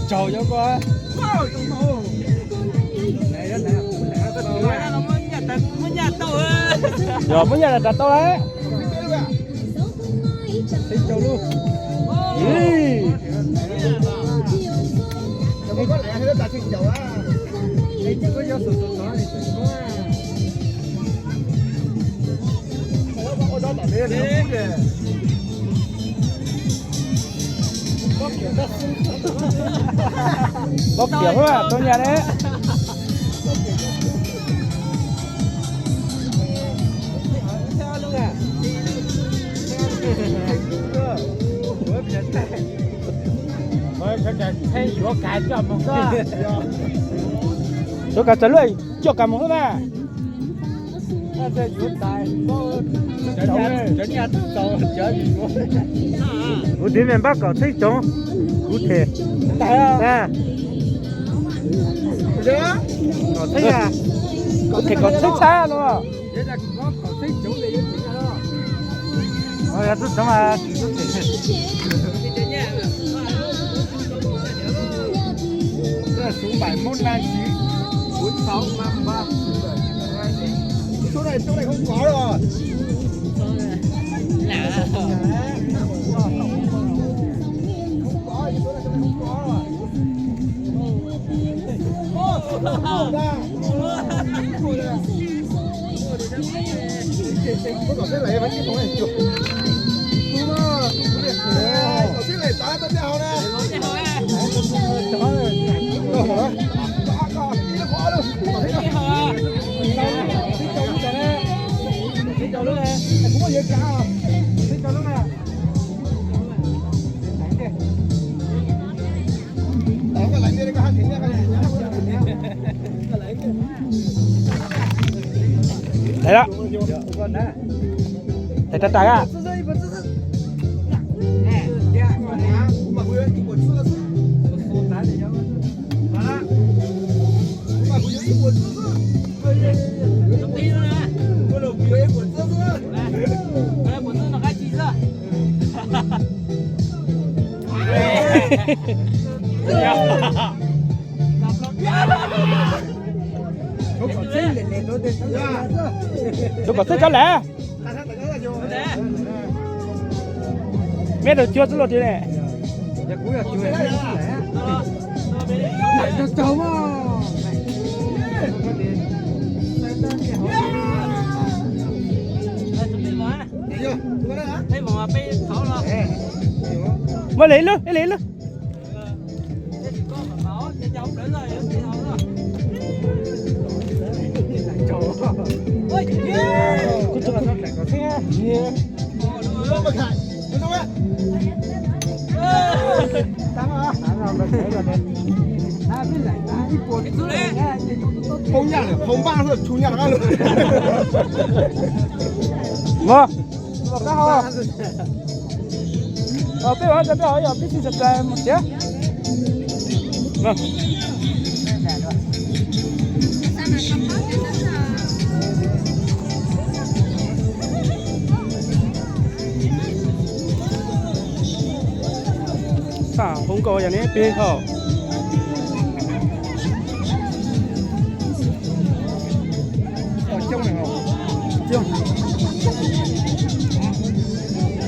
Txaus cov ko. Yog muab nyaj rau tau lawm. Pob kiam xwb tau nyaj ne. Yuav kav txawv luaj, coj kav mus xwb na. Kuv tiv me npab kom txheeb tsoov, kuv them. Kom txheeb, kom txheeb txhab no. Txheeb tsoov mas. Số bảy mốt năm chín bốn sáu năm ba. Số này, số này không có rồi. Không có, số này không có rồi. Ôi, ôi, ôi. Thầy đó. Thầy trai tài á. Rau kom xwb cov lawm. Meb rau cuab xwb los tiag ne. Muaj li lub, li lub. Phoo nyaj lawm, phoo npaj lawm, tshu nyaj rov qab lawm. Peb ua peb hov yog peb tsis txais mus txiav. Xaj hoob nkaus yog neb peb hov.